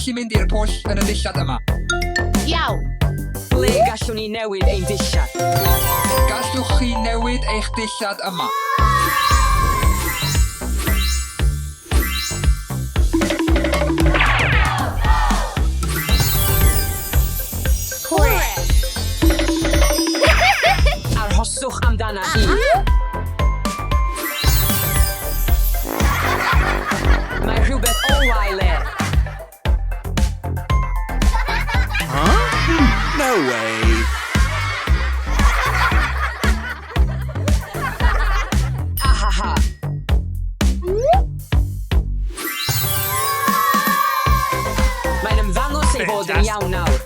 gallu mynd i'r pwll yn y dillad yma. Iawn. Ble gallwn ni newid ein dillad? Gallwch chi newid eich dillad yma. Hwre! Arhoswch amdana i. Mae rhywbeth o wael le. No way. Ahaha. Mae'n ymddangos ei fod yn iawn nawr.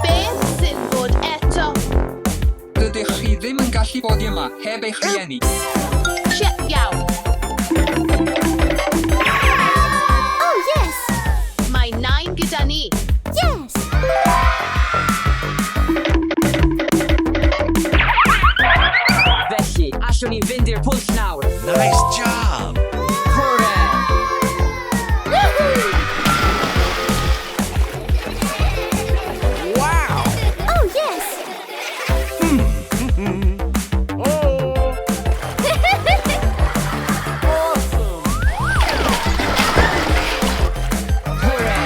Beth sy'n bod eto? Dydych chi ddim yn gallu bod yma heb eich rhieni. Shit, iawn. Oh, yes! Mae nain gyda ni. Yes! Felly, allwn ni fynd i'r pwll nawr. Nice job. Hwre! Woohoo! Wow. Oh, yes! Oh. Hwre!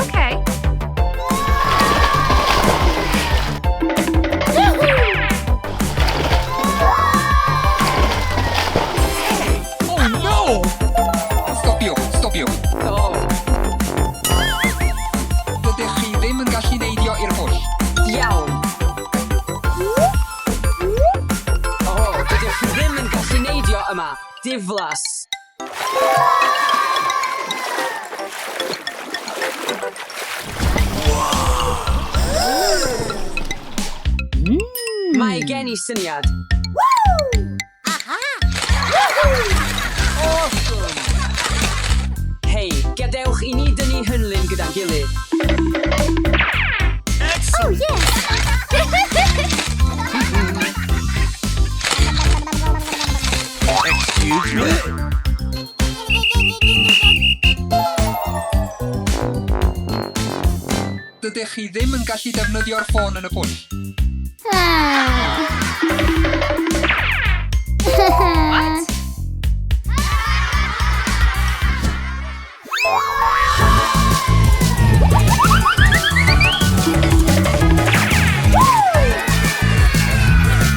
Okay. Woohoo! Oh no. Stopiwch, stopiwch. O, Dydych chi ddim yn gallu neidio i'r pwll. iawn. O, dydych chi ddim yn gallu neidio yma. Diflas. Mae gen i syniad. Woo! Aha! Woohoo! Hei, gadewch i ni dynnu hunlun gyda'n gilydd. Oh, yes! Excuse me? Dydych chi ddim yn gallu defnyddio'r ffôn yn y pwll. Ah. What?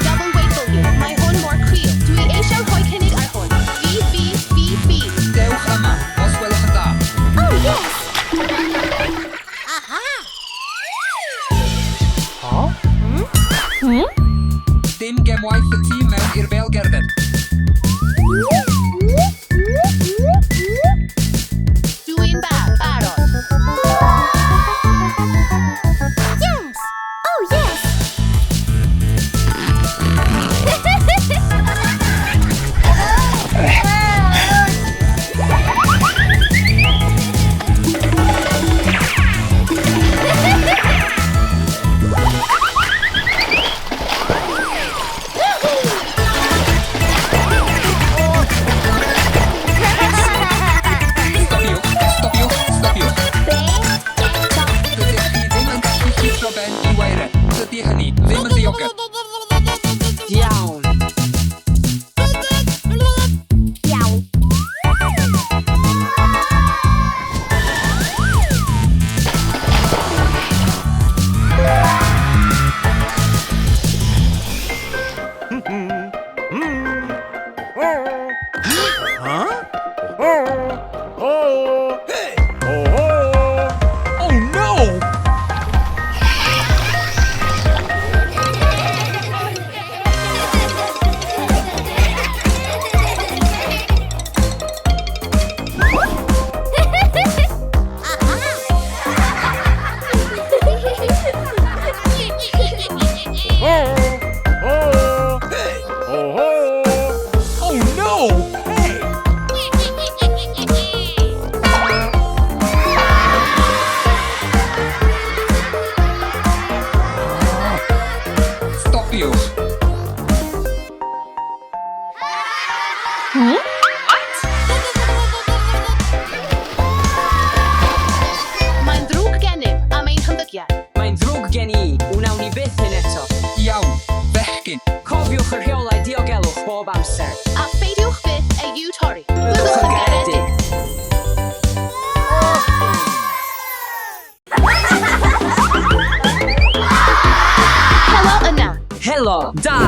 Double weight boogie. Mae hwn mor cryf. Dwi eisiau rhoi cynnig ar hwn. B, B, B, B. Dewch yma, os gwelwch yn dda. Oh, yes! Aha! Dim gemwaith y tu mewn i'r bêl gerdded.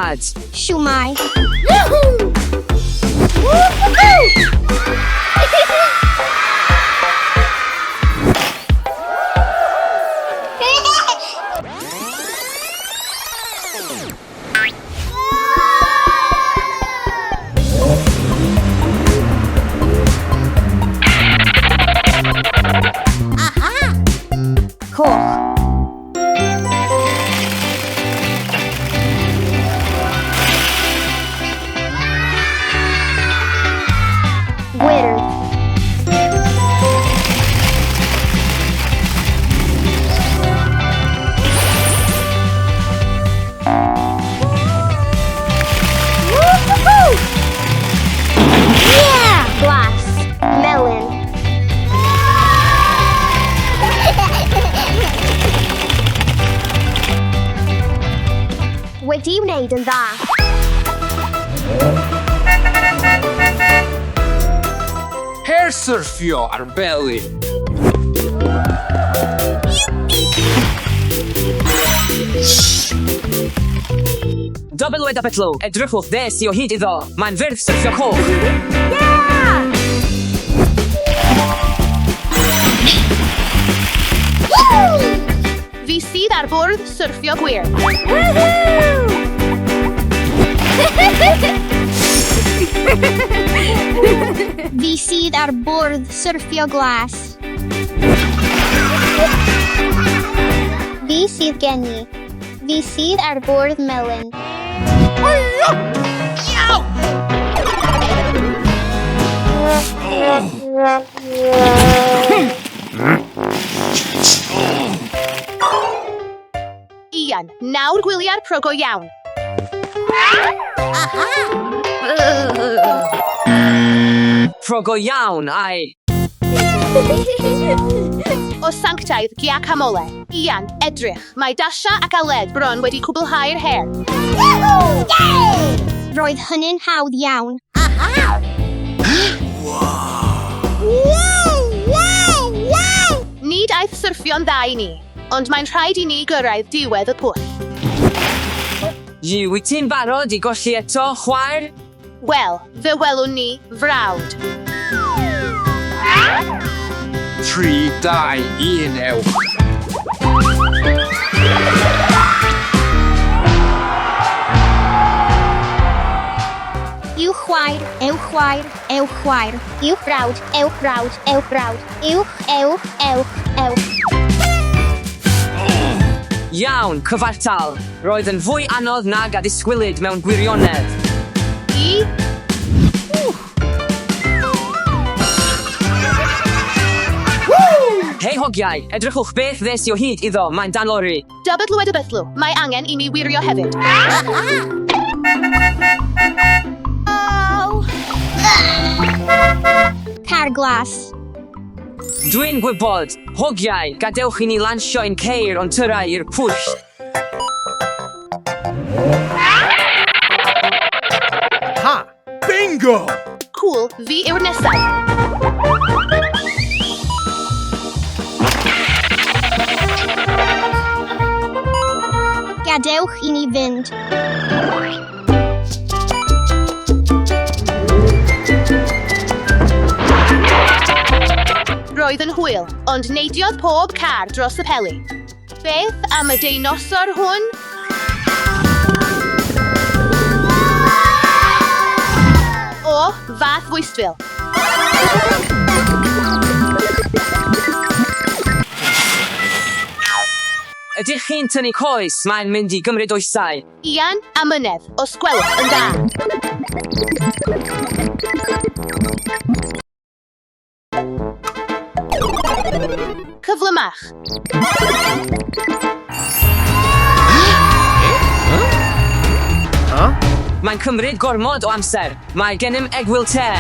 tad. Shwmae. Woohoo! Woohoo! Coch. Gwyrdd. Woohoo! Yeah! Glas. Melyn. Wedi wneud yn dda. Her syrffio ar beli. W Petlo, edrychwch ddes i o hyd iddo. Mae'n fyrdd syrffio coch. Yeah! Woo! Fi sydd ar bwrdd syrffio gwir. Woohoo! Fi sydd ar bwrdd syrffio glas. Fi sydd gen i. Fi sydd ar bwrdd melyn. Ian, nawr gwyliau'r pro go iawn. Pro go iawn, ai. O sanctaidd guacamole. Ian, edrych, mae Dasha ac Aled bron wedi cwblhau'r her. Woohoo! Yay! Roedd hynny'n hawdd iawn. Wow! Wow! Wow! Nid aeth syrffio'n dda i ni, ond mae'n rhaid i ni gyrraedd diwedd y pwll. Yw, wyt ti'n barod i golli eto, chwaer? Wel, fe welwn ni, frawd. 3, 2, 1, ewch. Uwch chwaer, ewch chwaer, ewch chwaer. Uwch brawd, ewch brawd, ewch brawd. Uwch, ewch, ewch, ewch. Iawn, cyfartal. Roedd yn fwy anodd nag a ddisgwylid mewn gwirionedd. I Hei hogiau, edrychwch beth ddes i o hyd iddo, mae'n danlori. W Bythlu, mae angen i mi wirio hefyd. Car glas. Dwi'n gwybod, hogiau, gadewch i ni lansio ein ceir ond tyrau i'r pwll. Ha! Bingo! Cool, fi yw'r nesaf. Gadewch i ni fynd. Roedd yn hwyl, ond neidiodd pob car dros y peli. Beth am y deinosor hwn? O, fath fwystfil. Ydych chi'n tynnu coes, mae'n mynd i gymryd oesau. Ian a Mynedd, os gwelwch yn dda. Cyflymach. Mae'n cymryd gormod o amser. Mae gennym egwyl te.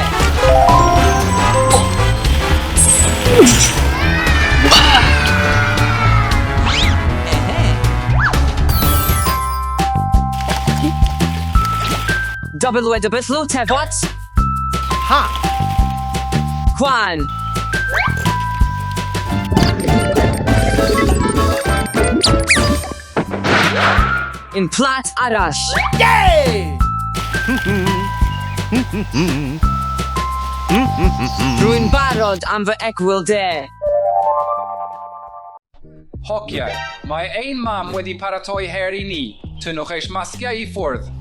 W Tefot. Ha! Juan. Un plat arall. Yay! Rwy'n barod am fy egwyl de. Hogiau, mae ein mam wedi paratoi her i ni. Tynnwch eich masgiau i ffwrdd.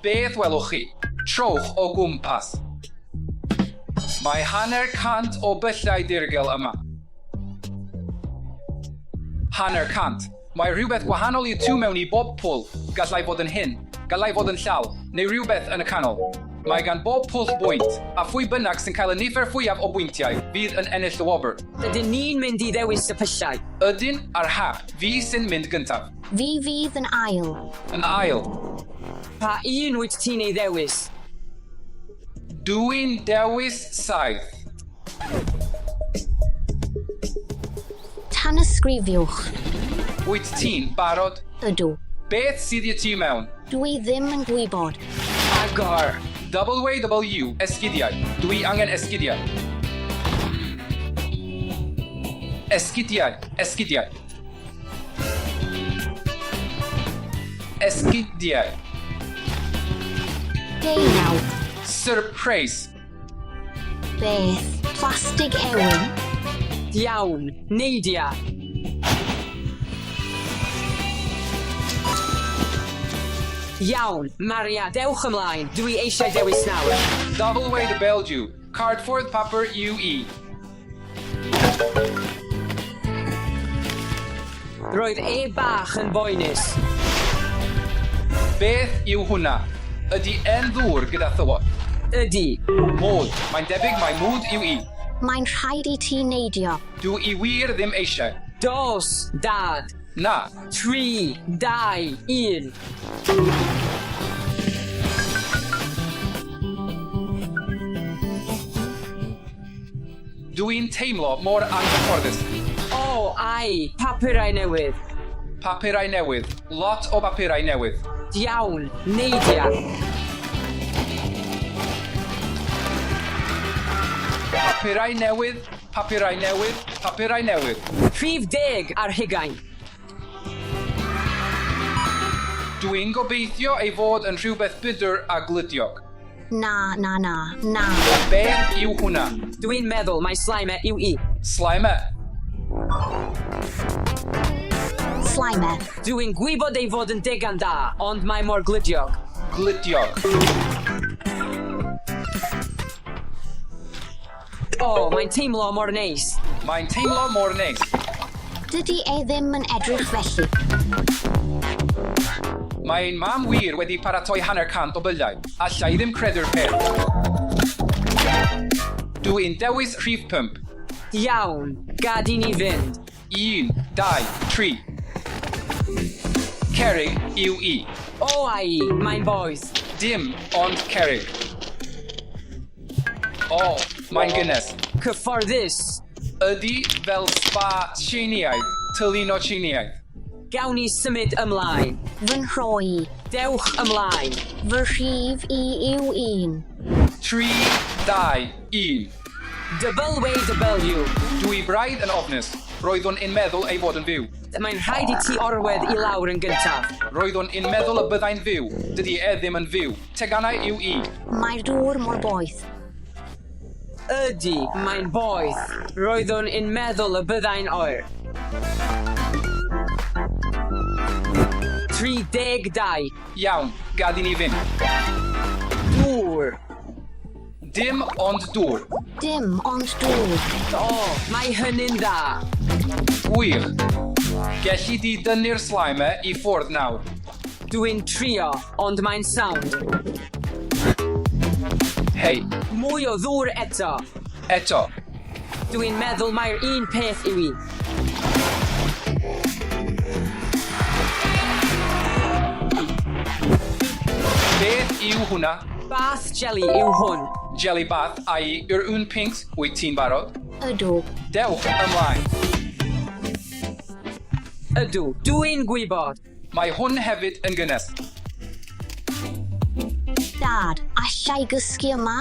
Beth welwch chi? Trowch o gwmpas. Mae 50 o byllau dirgel yma. 50. Mae rhywbeth gwahanol i tu mewn i bob pwll. Gallai fod yn hyn, gallai fod yn llal, neu rhywbeth yn y canol. Mae gan bob pwll bwynt, a phwy bynnag sy'n cael y nifer fwyaf o bwyntiau fydd yn ennill y wobr. Ydyn ni'n mynd i ddewis y pyllau? Ydyn, ar hap, fi sy'n mynd gyntaf. Fi fydd yn ail. Yn ail. Pa un wyt ti'n ei ddewis? Dwi'n dewis 7. Tanysgrifiwch. Wyt ti'n barod? Ydw. Beth sydd i tu mewn? Dwi ddim yn gwybod. Agor. W, esgidiau. Dwi angen esgidiau. Esgidiau, esgidiau. Esgidiau. 19. Surprise. Beth? Plastig ewyn? Iawn, neidia. Iawn, Maria, dewch ymlaen. Dwi eisiau dewis nawr. W, Cardford Papur UE. Roedd e bach yn boenus. Beth yw hwnna? Ydy e'n ddŵr gyda thywod? Ydy. Mwd. Mae'n debyg mai mwd yw i. Mae'n rhaid i ti neidio. Dw i wir ddim eisiau. Dos, dad. Na. 3, 2, 1. Dw i'n teimlo mor anghyfforddus. O, ai, papurau newydd. Papurau newydd. Lot o bapurau newydd. Iawn, neidia. Papurau newydd, papurau newydd, papurau newydd. Rhif 10. Dw i'n gobeithio ei fod yn rhywbeth budr a gludiog. Na, na, na, na. Beth yw hwnna? Dwi'n meddwl mai slime yw i. Slime. Slime. Dwi'n gwybod ei fod yn digon da, ond mae mor gludiog. Gludiog. O, mae'n teimlo mor neis. Mae'n teimlo mor neis. Dydy e ddim yn edrych felly. Mae ein mam wir wedi paratoi 50 o byllau. Alla i ddim credu'r peth. Dw i'n dewis rhif 5. Iawn, gad i ni fynd. 1, 2, 3. Cerrig yw i. O, ai, mae'n boeth. Dim ond cerrig. O, mae'n gynnes. Cyfforddus. Ydy fel spa Tsieineaidd, tylino Tsieineaidd. Gawn ni symud ymlaen. Fy nhro i. Dewch ymlaen. Fy rhif i yw 1. 3, 2, 1. W. Dwi braidd yn ofnus. Roeddwn i'n meddwl ei fod yn fyw. Mae'n rhaid i ti orwedd i lawr yn gyntaf. Roeddwn i'n meddwl y byddai'n fyw. Dydy e ddim yn fyw. Teganau yw i. Mae'r dŵr mor boeth. Ydy, mae'n boeth. Roeddwn i'n meddwl y byddai'n oer. 32. Iawn, gad i ni fynd. Dŵr. Dim ond dŵr. Dim ond dŵr. O, mae hynny'n dda. Gwych. Gelli di dynnu'r slime i ffwrdd nawr. Dwi'n trio, ond mae'n sound. Hei, Mwy o ddŵr eto. eto. Dwi'n meddwl mai'r un peth yw i. Beth yw hwnna? Bath jelly yw hwn. Jelly bath a'i yw'r un pinc, wyt ti'n barod? Ydw. Dewch ymlaen. Ydw, dwi'n gwybod. Mae hwn hefyd yn gynnes. Dad, alla i gysgu yma?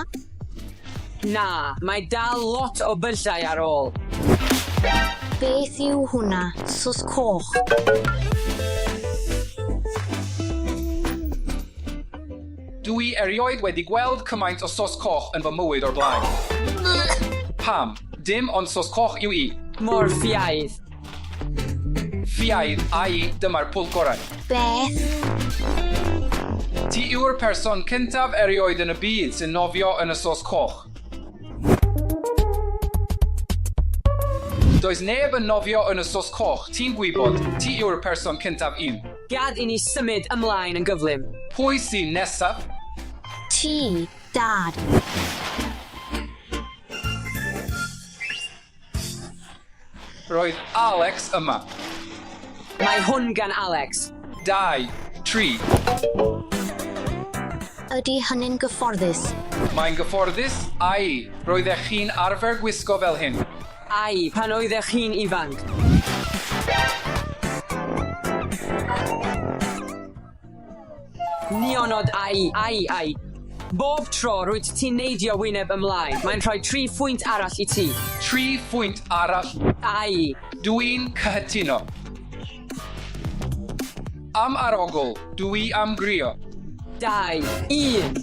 Na, mae dal lot o byllau ar ôl. Beth yw hwnna? Sos coch. Dw i erioed wedi gweld cymaint o sos coch yn fy mywyd o'r blaen. Pam? Dim ond sos coch yw i. Mor ffiaidd. Ffiaidd, ai, dyma'r pwll gorau. Beth? Ti yw'r person cyntaf erioed yn y byd sy'n nofio yn y sos coch. Does neb yn nofio yn y sos coch, ti'n gwybod, ti yw'r person cyntaf un. Gad i ni symud ymlaen yn gyflym. Pwy sy'n nesaf? Ti, Dad. Roedd Alex yma. Mae hwn gan Alex. 2, 3. Ydy hynny'n gyfforddus? Mae'n gyfforddus, ai, roeddech chi'n arfer gwisgo fel hyn. Ai, pan oeddech chi'n ifanc. Nionod ai, ai, ai. Bob tro rwyt ti'n neidio wyneb ymlaen, mae'n rhoi tri phwynt arall i ti. Tri phwynt arall. Ai. Dw i'n cytuno. Am arogl, dw i am grio. 2, 1.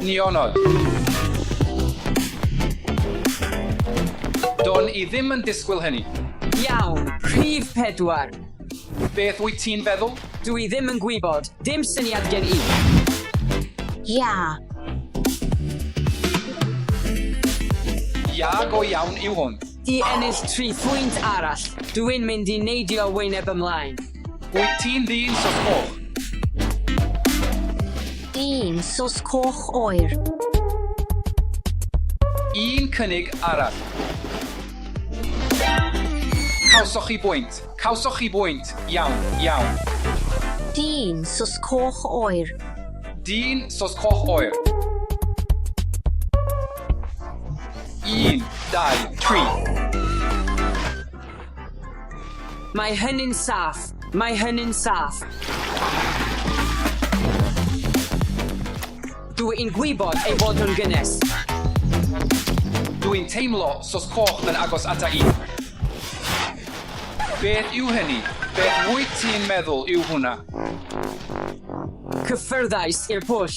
Nionod. Do'n i ddim yn disgwyl hynny. Iawn, rhif 4. Beth wyt ti'n feddwl? Dw i ddim yn gwybod, dim syniad gen i. Ia. Ia go iawn yw hwn. I ennill tri phwynt arall, dw i'n mynd i neidio wyneb ymlaen. Wyt ti'n ddyn sos coch? Dyn sos coch oer. Un cynnig arall. Cawsoch chi bwynt. Cawsoch chi bwynt. Iawn, iawn. Dyn sos coch oer. Dyn sos coch oer. 1, 2, 3. Mae hynny'n saff. Mae hynny'n saff. Dw i'n gwybod ei fod nhw'n gynnes. Dw i'n teimlo sos coch yn agos ata i. Beth yw hynny? Beth wyt ti'n meddwl yw hwnna? Cyffyrddais i'r pwll.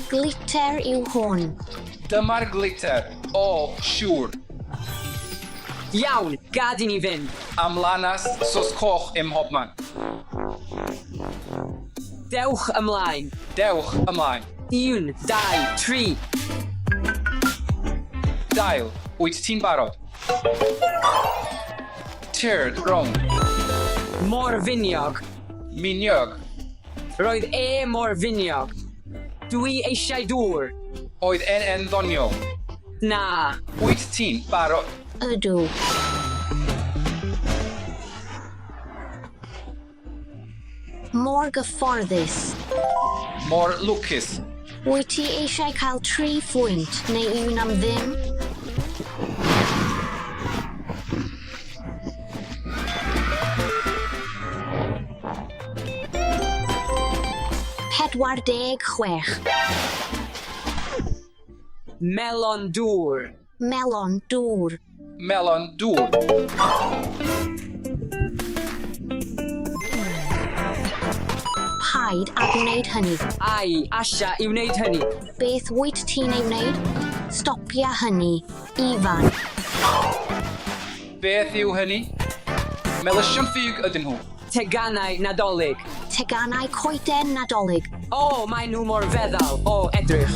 Glitter yw hwn. Dyma'r glitter. O, siŵr. Iawn, gad i ni fynd. Am lanast, sos coch ym mhobman. Dewch ymlaen. Dewch ymlaen. 1, 2, 3. Dail, wyt ti'n barod? Tyrd rownd. Mor finiog. Miniog. Roedd e mor finiog. Dwi eisiau dŵr. Oedd e'n en ddoniol. Na. Wyt ti'n barod? Ydw. Mor gyfforddus. Mor lwcus. Wyt ti eisiau cael tri phwynt neu un am ddim? 46. Melon dŵr. Melon dŵr. Melon dŵr. Paid â gwneud hynny. Ai, Asha i wneud hynny. Beth wyt ti'n ei wneud? Stopia hynny, Ifan. Beth yw hynny? Melysion ffug ydyn nhw. Teganau Nadolig. Teganau coeden Nadolig. O, maen nhw mor feddal. O, edrych.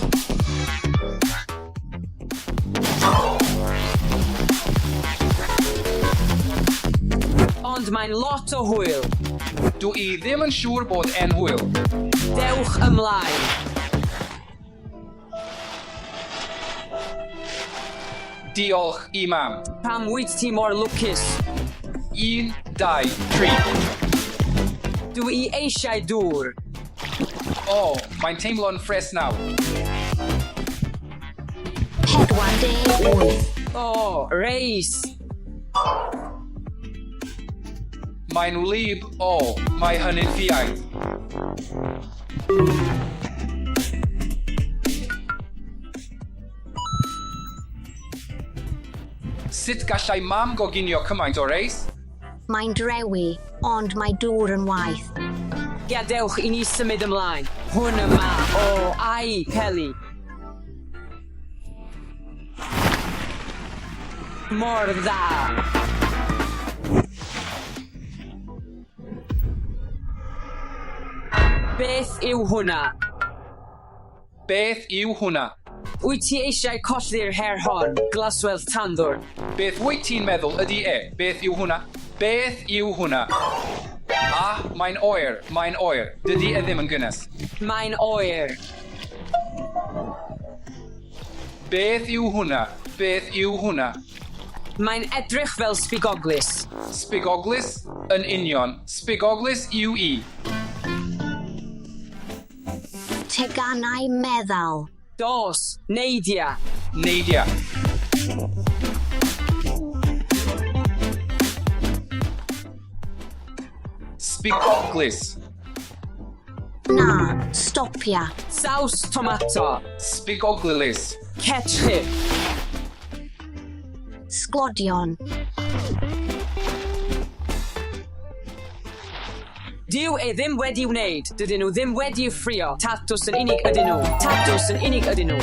Ond mae'n lot o hwyl. Dw i ddim yn siŵr bod e'n hwyl. Dewch ymlaen. Diolch i mam. Pam wyt ti mor lwcus? 1, 2, 3. Dw i eisiau dŵr. O, mae'n teimlo'n ffres nawr. 48. O, reis. Mae'n wlyb, o, mae hynny'n ffiaidd. Sut gallai mam goginio cymaint o reis? Mae'n drewi, ond mae dŵr yn waeth. Gadewch i ni symud ymlaen. Hwn yma. O, ai, peli. Mor dda. Beth yw hwnna? Beth yw hwnna? Wyt ti eisiau colli'r her hon, glaswellt tanddwr? Beth wyt ti'n meddwl ydy e? Beth yw hwnna? Beth yw hwnna? Ah, mae'n oer, mae'n oer. Dydy e ddim yn gynnes. Mae'n oer. Beth yw hwnna? Beth yw hwnna? Mae'n edrych fel sbigoglys. Sbigoglys? Yn union. Sbigoglys yw i. Teganau meddal. Dos, neidia. Neidia. Sbigoglys. Na, stopia. Saws tomato. Sbigoglys. Ketchup. Sglodion. Dyw e ddim wedi wneud. Dydyn nhw ddim wedi'u ffrio. Tatws yn unig ydyn nhw. Tatws yn unig ydyn nhw.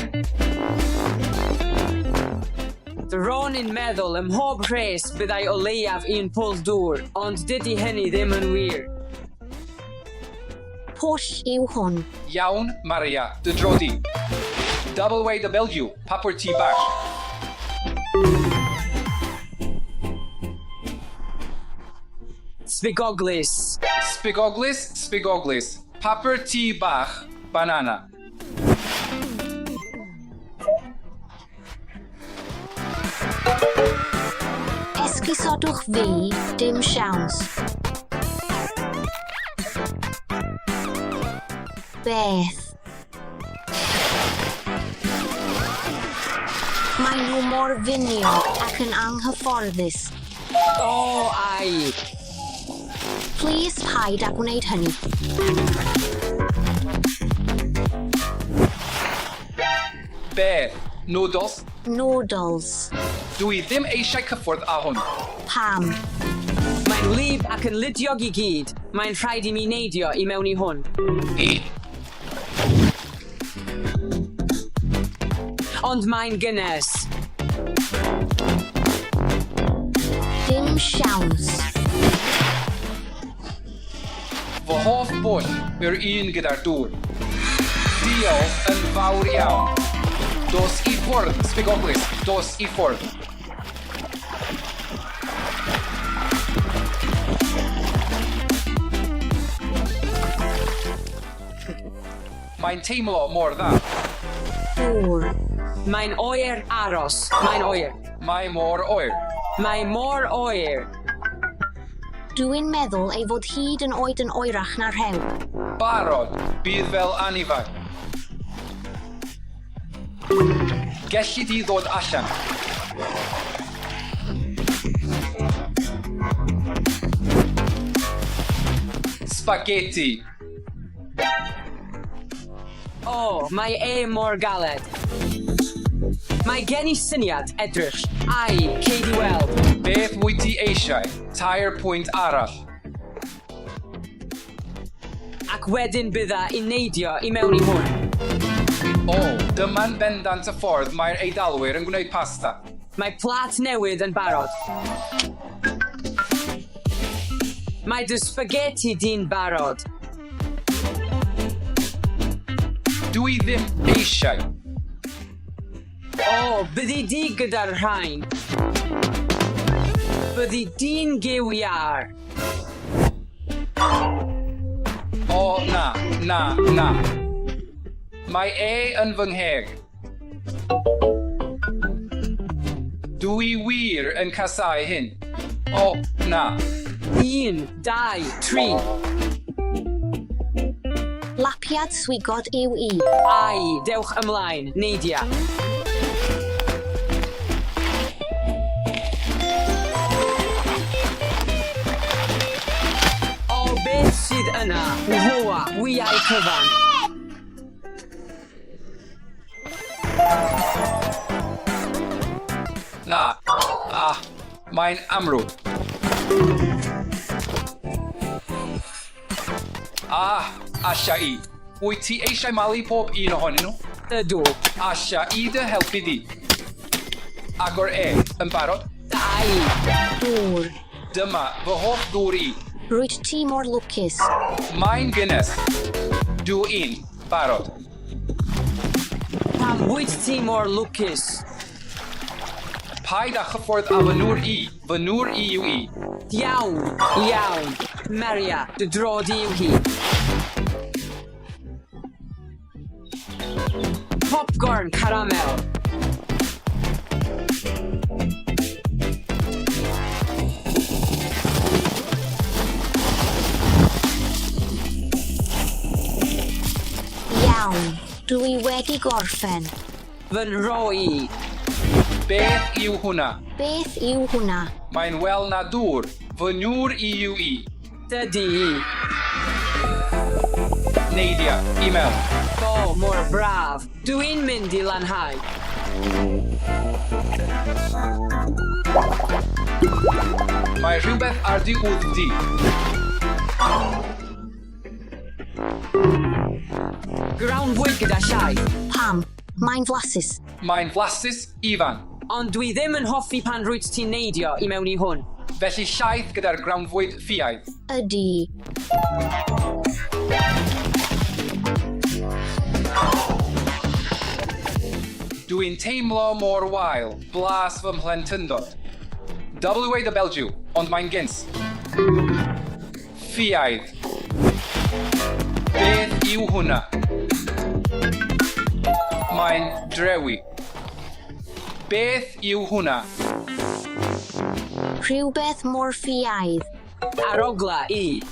Ro'n i'n meddwl ym mhob rhes byddai o leiaf un pwll dŵr, ond dydy hynny ddim yn wir. Pwll yw hwn. Iawn, Maria, dy dro di. W, papur tŷ bach. Sbigoglys. Sbigoglys, sbigoglys. Papur tŷ bach, banana. Esgusodwch fi, dim siawns. Beth? Mae nhw mor finiog ac yn anghyfforddus. O, ai. Plîs paid â gwneud hynny. Beth? Noodles? Noodles. Dw i ddim eisiau cyffwrdd â hwn. Pam? Mae'n wlyb ac yn ludiog i gyd. Mae'n rhaid i mi neidio i mewn i hwn. Ond mae'n gynnes. Dim siawns. Fy hoff bwll yw'r un gyda'r dŵr. Diolch yn fawr iawn. Dos i ffwrdd, sbigoglys. Dos i ffwrdd. Mae'n teimlo mor dda. Dŵr. Mae'n oer aros. Mae'n oer. Mae mor oer. Mae mor oer. Dw i'n meddwl ei fod hyd yn oed yn oerach na rhew. Barod, bydd fel anifail. Gelli di ddod allan. Spaghetti. O, mae e mor galed. Mae gen i syniad, edrych. Ai, cei di weld. Beth wyt ti eisiau? Tair pwynt arall. Ac wedyn bydda i'n neidio i mewn i hwn. O, dyma'n bendant y ffordd mae'r Eidalwyr yn gwneud pasta. Mae plât newydd yn barod. Mae dy spaghetti di'n barod. Dw i ddim eisiau. O, byddi di gyda'r rhain. Byddi di'n gyw iâr. O, na, na, na. Mae e yn fy ngheg. Dw i wir yn casáu hyn. O, na. Un, dau, tri. Lapiad swigod yw i. Ai, dewch ymlaen, neidia. O, beth sydd yna? Hoa, wyau cyfan. Na. Ah. Mae'n amrwd. Ah, alla i. Wyt ti eisiau malu pob un ohonyn nhw? Ydw. Alla i dy helpu di. Agor e, yn barod? Da i. Dŵr. Dyma fy hoff ddŵr i. Rwyt ti mor lwcus. Mae'n gynnes. Dw i'n barod. Pam wyt ti mor lwcus? Paid â chyffwrdd â fy nŵr i, fy nŵr i yw i. Iawn, iawn. Maria, dy dro di yw hi. Popcorn caramel. Iawn. Dw i wedi gorffen. Fy nro i. Beth yw hwnna? Beth yw hwnna? Mae'n well na dŵr. Fy nŵr i yw i. Dydy i. Neidia, i mewn. O, mor braf. Dw i'n mynd i lanhau. Mae rhywbeth ar dy wddf di. Grawnfwyd gyda llaeth. Pam? Mae'n flasus. Mae'n flasus, Ifan. Ond dwi ddim yn hoffi pan rwyt ti'n neidio i mewn i hwn. Felly llaeth gyda'r grawnfwyd ffiaidd. Ydy. Dw i'n teimlo mor wael, blas fy mhlentyndod. WAW, ond mae'n gyns. Ffiaidd. Beth yw hwnna? Mae'n drewi. Beth yw hwnna? Rhywbeth mor ffiaidd. Arogla i.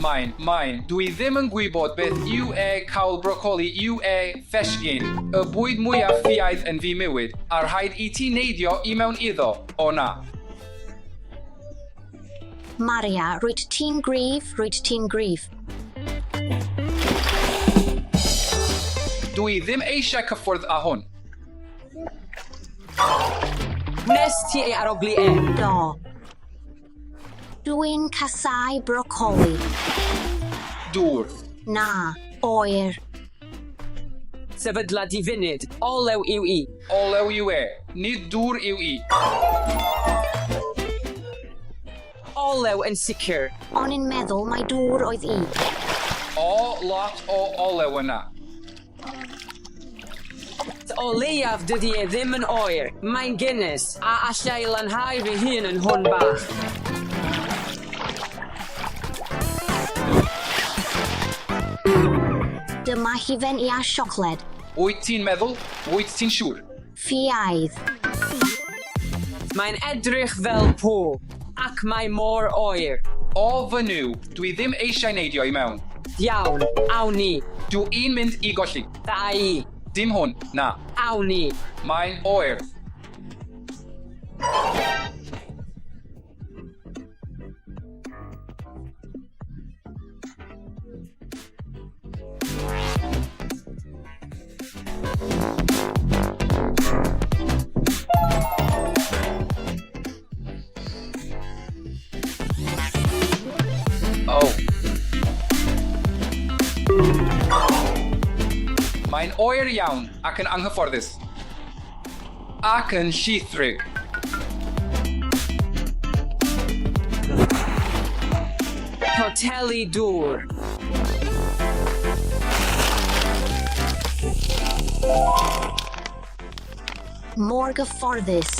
Mae'n, mae'n. Dw i ddim yn gwybod beth yw e cawl brocoli yw e feshgyn, y bwyd mwyaf ffiaidd yn fy mywyd, a rhaid i ti neidio i mewn iddo, o na. Maria, rwyt ti'n gryf, rwyt ti'n gryf. Dw i ddim eisiau cyffwrdd â hwn. Wnes ti ei arogli e? Do. Dwi'n casáu brocoli. Dŵr. Na, oer. Sefydla di funud. Olew yw i. Olew yw e. Nid dŵr yw i. Olew yn sicr. O'n i'n meddwl mai dŵr oedd i. O, lot o olew yna. O leiaf dydy e ddim yn oer. Mae'n gynnes, a alla i lanhau fy hun yn hwn bach. Dyma hufen iâ siocled. Wyt ti'n meddwl? Wyt ti'n siŵr? Ffiaidd. Mae'n edrych fel pŵ, ac mae mor oer. O fy Nuw, dwi ddim eisiau neidio i mewn. Iawn, awn ni. Dw i'n mynd i golli. Da i. Dim hwn, na. Awn ni. Mae'n oer. O. Mae'n oer iawn ac yn anghyfforddus. Ac yn llithrig. Poteli dŵr. Mor gyfforddus.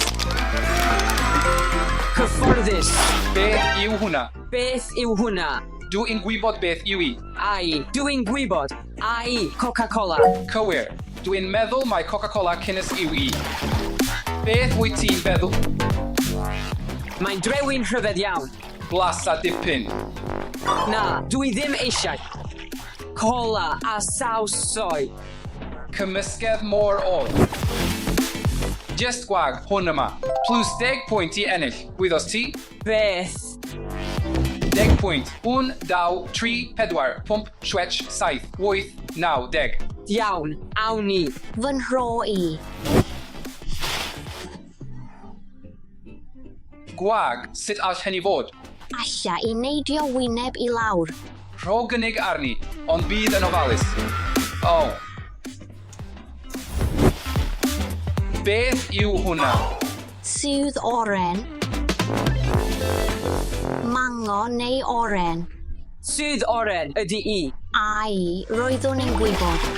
Cyfforddus. Beth yw hwnna? Beth yw hwnna? Dw i'n gwybod beth yw i. Ai, dw i'n gwybod. Ai, Coca-Cola. Cywir. Dw i'n meddwl mai Coca-Cola cynnes yw i. Beth wyt ti'n feddwl? Mae'n drewi'n rhyfedd iawn. Blasa dipyn. Na, dw i ddim eisiau. Cola a saws soy. Cymysgedd mor od. Jyst gwag hwn yma. Plus deg pwynt i ennill. Wyddost ti? Beth? Deg pwynt. Un, dau, tri, pedwar, pump, chwech, saith, wyth, naw, deg. Iawn, awn ni. Fy nhro i. gwag, sut all hynny fod? Alla i neidio wyneb i lawr. Rho gynnig arni, ond bydd yn ofalus. O. Beth yw hwnna? Sudd oren. Mango neu oren. Sudd oren ydy i. Ai, roeddwn i'n gwybod.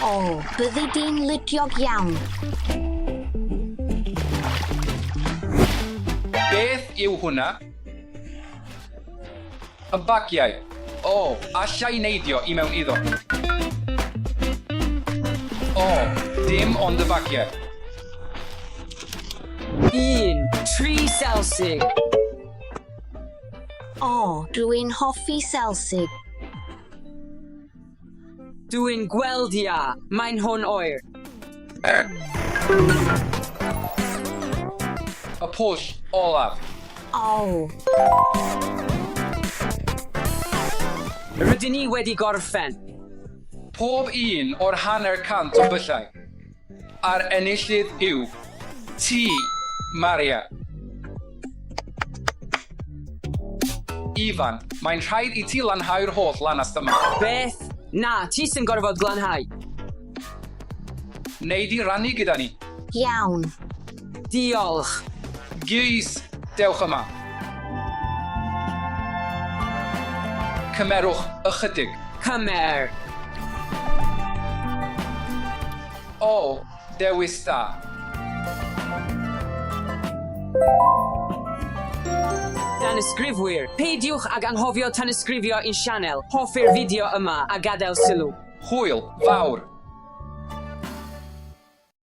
O, byddi di'n ludiog iawn. Beth yw hwnna? Y bagiau. O, alla i neidio i mewn iddo. O, dim ond y bagiau. 1. 3 selsig. O, dwi'n hoffi selsig. Dwi'n gweld ia. Mae'n hwn oer. Y pwll olaf. O, Rydyn ni wedi gorffen. Pob un o'r 50 o byllau. A'r enillydd yw T. Maria. Ifan, mae'n rhaid i ti lanhau'r holl lanast yma. Beth? Na, ti sy'n gorfod glanhau. Nei di rannu gyda ni. iawn. Diolch. Gys, dewch yma. Cymerwch ychydig. Cymer. O, dewis da. Danysgrifwyr, peidiwch ag anghofio tanysgrifio i'n sianel, hoffi'r fideo yma a gadael sylw. Hwyl fawr.